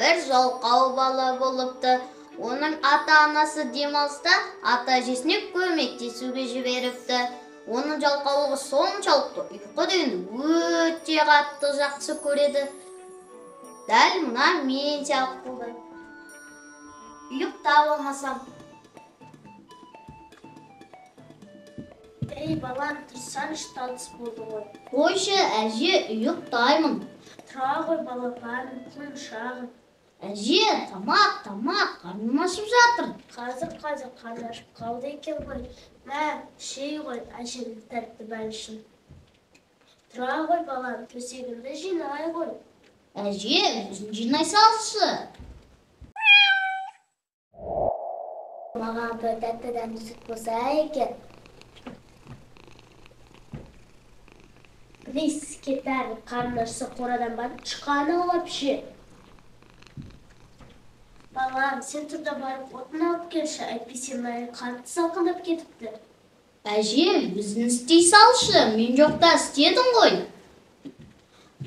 бір жалқау бала болыпты. Оның ата-анасы демалыста ата-әжесіне көмектесуге жіберіпті. Оның жалқаулығы соншалықты, ұйқы дегенді өте қатты жақсы көреді. Дәл мына мен сияқты. Ұйықтап алмасам. Ей, балам, тұрсаңшы, таныс болды ғой. Қойшы, әже, ұйықтаймын. Тұра ғой, балапаным, құлыншағым. Әже, тамақ, тамақ, қарным ашып жатыр. Қазір, қазір, қарны ашып қалды екен ғой. Мә, ішей ғой, әжемнің тәтті бәлішін. Тұра ғой, балам, төсегімді жинай ғой. Әже, өзің жинай салшы. Маған бір тәтті дәмді сүт болса екен. Рис кетер, қарны ашса қорадан барып тышқан аулап ше. Балам, сен тұр да барып отын алып келші, әйтпесе мына қатты салқындап кетіпті. Әже, өзің істей салшы, мен жоқта істедің ғой.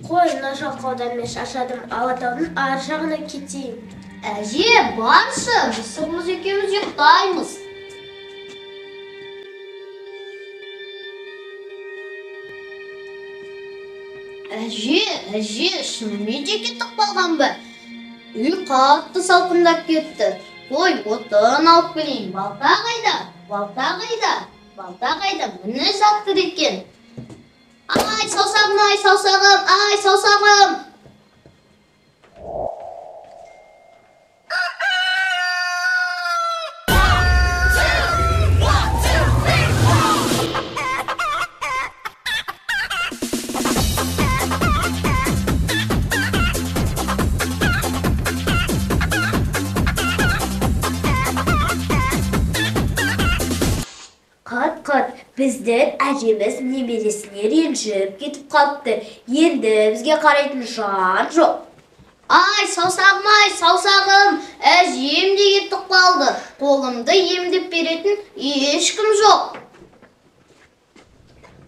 Қой, мына жалқаудан мен шаршадым, Алатаудың ар жағына кетейін. Әже, баршы, мысығымыз екеуміз ұйықтаймыз. Әже, әже, шынымен де кетіп қалған ба? Үй қатты салқындап кетті. Қой, отын алып келейін. Балта қайда? Балта қайда? Балта қайда? Міне жатыр екен. Ай, саусағым, ай, саусағым, ай, саусағым. Қат-қат, біздің әжеміз немересіне ренжіп кетіп қалыпты. Енді бізге қарайтын жан жоқ. Ай, саусағым, ай, саусағым, әжем де кетіп қалды. Қолымды емдеп беретін ешкім жоқ.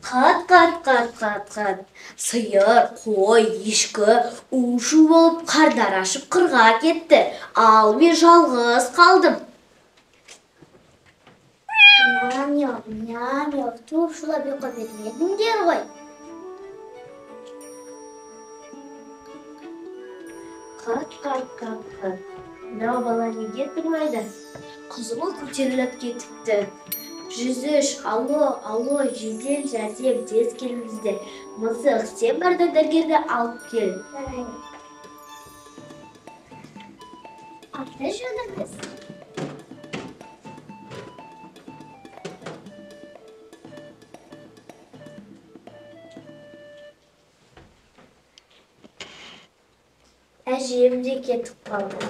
Қат, қат, қат, қат, қат. Сиыр, қой, ешкі у-шу болып қардар ашып қырға кетті. Ал мен жалғыз қалдым. Мяу, мяу, мяу, туып шулап ұйқы бермедіңдер ғой. Қат, қат, қат, қат. Мынау бала неге тұрмайды? Қызуы көтеріліп кетіпті. 103, алло, алло, жедел жәрдем, тез келіңіздер. Мысық, сен бар да дәрігерді алып кел. Аты жөніңіз. Әжем де кетіп қалды.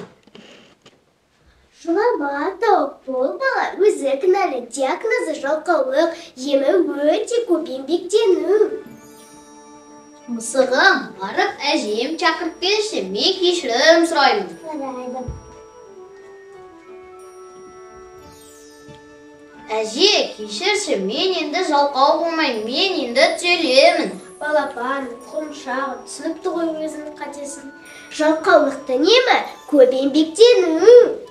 Жылама, тауық, бұл бала өзі кінәлі, диагнозы жалқаулық, емі өте көп еңбектену. Мысығым, барып әжем шақырып келші, мен кешірім сұраймын. Жарайды. Әже, кешірші, мен енді жалқау болмаймын, мен енді түзелемін. Балапан, құлыншағым, түсініпті ғой өзінің қатесін. Жалқаулықтың емі көп еңбектену.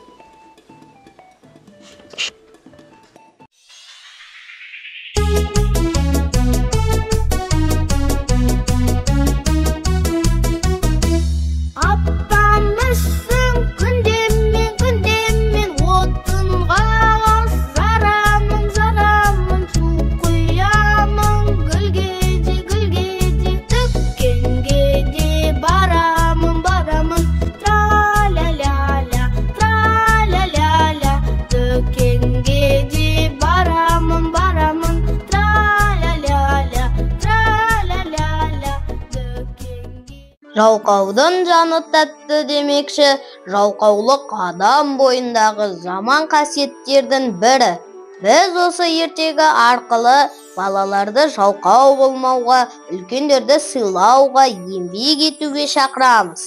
Жалқаудың жаны тәтті демекші, жалқаулық адам бойындағы жаман қасиеттердің бірі. Біз осы ертегі арқылы балаларды жалқау болмауға, үлкендерді сыйлауға, еңбек етуге шақырамыз.